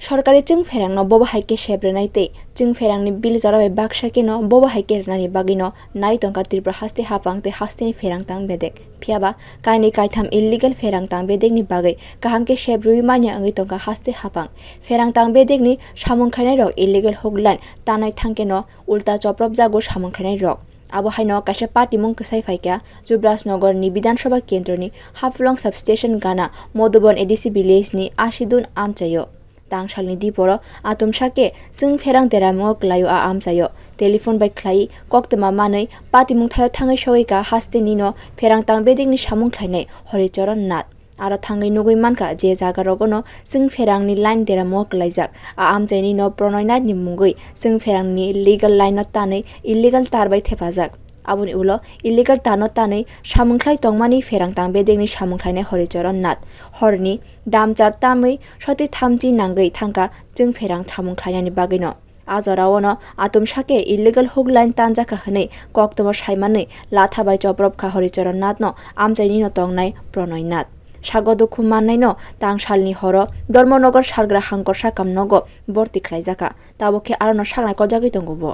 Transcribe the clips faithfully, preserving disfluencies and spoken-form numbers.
Sorkari chwng pherangno bobo hai khe sep rwnai tei chwng pherangni bill jora bai baksa kheno bobo hai khe rwnani bagwino nai tongkha Tripura haste haphang tei hasteni pherang tang bedek. Phiyaba kainwi kaitham illegal pherang tang bedekni bagwi kaham khe sep rwui manya wngwi tongkha haste haphang. Pherang tang bedekni samung khlainairok illegal huk line tanai thangkheno ulta choprobjago samung khlainairok. Abo haino kaisa patimung kwsai phaikha Jubrajnagar ni Bidhan Sabha kendroni Haflong substation gana Madhuban A D C village ni Ashidun amchaio. Tangsalni diporo atumsa khe chwng pherang deramungo kwlaio a amchaio. Telephone bai khlaiwi koktwma manwi patimung thaio thangwi sogwi ka haste nino pherang tang bedekni samung khlainai Horicharan Nath. Aro thangwi nugwi mankha je jaga rogono chwng pherangni line deramungo kwlaijak. A amchaini no Pronoy Nath ni mungwi chwng pherangni legal line no tanwi illegal tar bai thepajak. Aboni ulo illegal tar no tanwi samung khlai tongmani pherang tang bedekni samung khlainai Horicharan Nath. Horni damchar tamwi soti thamchi nangwi thangkha chwng pherang samung khlainani bagwino. A jorao no atumsa khe illegal huk line tanjakha hwnwi koktwma saimanwi latha bai choprobkha Horicharan Nath no amchaini no tongnai Pronoy Nath. Sago dukhu mannaino tangsalni horo Dharmanagar salgra hangkorsa kamnogo borti khlaijakha, tabuk khe arono saknai kojagwi tongo bo.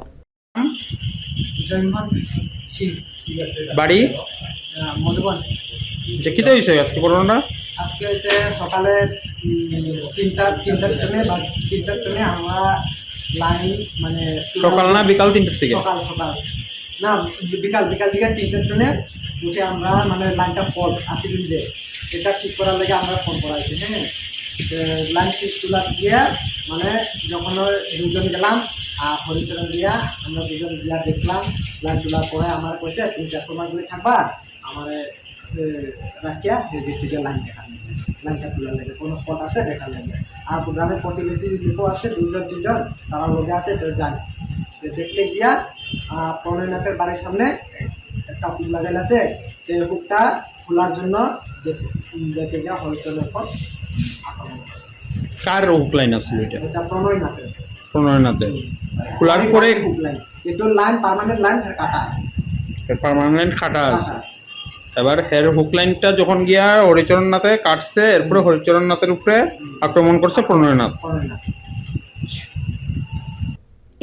জয়মোহন সিং। বাড়ি? আহ, মধুবন। যে কিতা হইছে আজকে ঘটনাটা? আজকে হইছে সকালে, উম, তিনটা, তিনটার ট্রেনে বা তিনটার ট্রেনে আমরা লাইন, মানে, সকাল না বিকাল তিনটার থেকে? সকাল, সকাল। না, বিকাল, বিকাল দিকে তিনটার ট্রেনে উঠে আমরা, মানে, লাইনটা ফল্ট, আশি দিন যে, এটা ঠিক করার লাগি আমরা ফোন করা হয়েছে, হ্যাঁ। তো লাইন ঠিক তুলার গিয়া, মানে, যখন ওই দুজন গেলাম, আর হরিচরণ দিয়া, আমরা দুজন গিয়া দেখলাম, লাইন তোলার পরে আমার কইছে, "তুমি ট্রান্সফরমার গুলি থাকবা, আমারে, এ, রাখিয়া, এই যে সিরিয়াল লাইন দেখা লাগে, লাইনটা তোলা লাগে, কোনো ফল্ট আছে দেখা লাগে।" আর গ্রামের প্রতিবেশী লোকও আছে, দুজন তিনজন, তারা লোকে আছে, তো যান। তো দেখতে গিয়া, আহ, প্রণয়নাথের বাড়ির সামনে একটা হুক লাগাইল আছে, তো হুকটা খোলার জন্য যে, যেতে গিয়া হরিচরণের উপর আক্রমণ করছে। কার হুক লাইন আছিল এটা? এটা প্রণয়নাথের। প্রণয়নাথের। হুম। খোলার পরে হুক লাইন। কিন্তু লাইন, পার্মানেন্ট লাইন এর কাটা আছে। এর পার্মানেন্ট কাটা আছে। কাটা আছে। এবার এর হুক লাইনটা যখন গিয়া হরিচরণ নাথে কাটছে, এরপরে হুম। হরিচরণ নাথের উপরে হুম। আক্রমণ করছে প্রণয়নাথ। প্রণয়নাথ।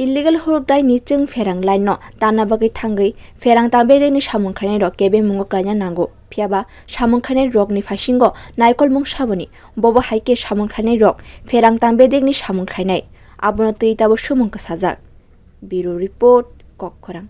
Illegal huk line ni chwng pherang line no tanna bagwi thangwi pherang tang bedekni samung khlainai rok kebe mungo klaina nango. Phiyaba samung khlainai rokni phasingo naikolmung saboni, bobo hai khe samung khlainai rok pherang tang bedekni samung khlainai. Abono twi tabo sumung kwsajak. Bureau Report, Kokkhorang.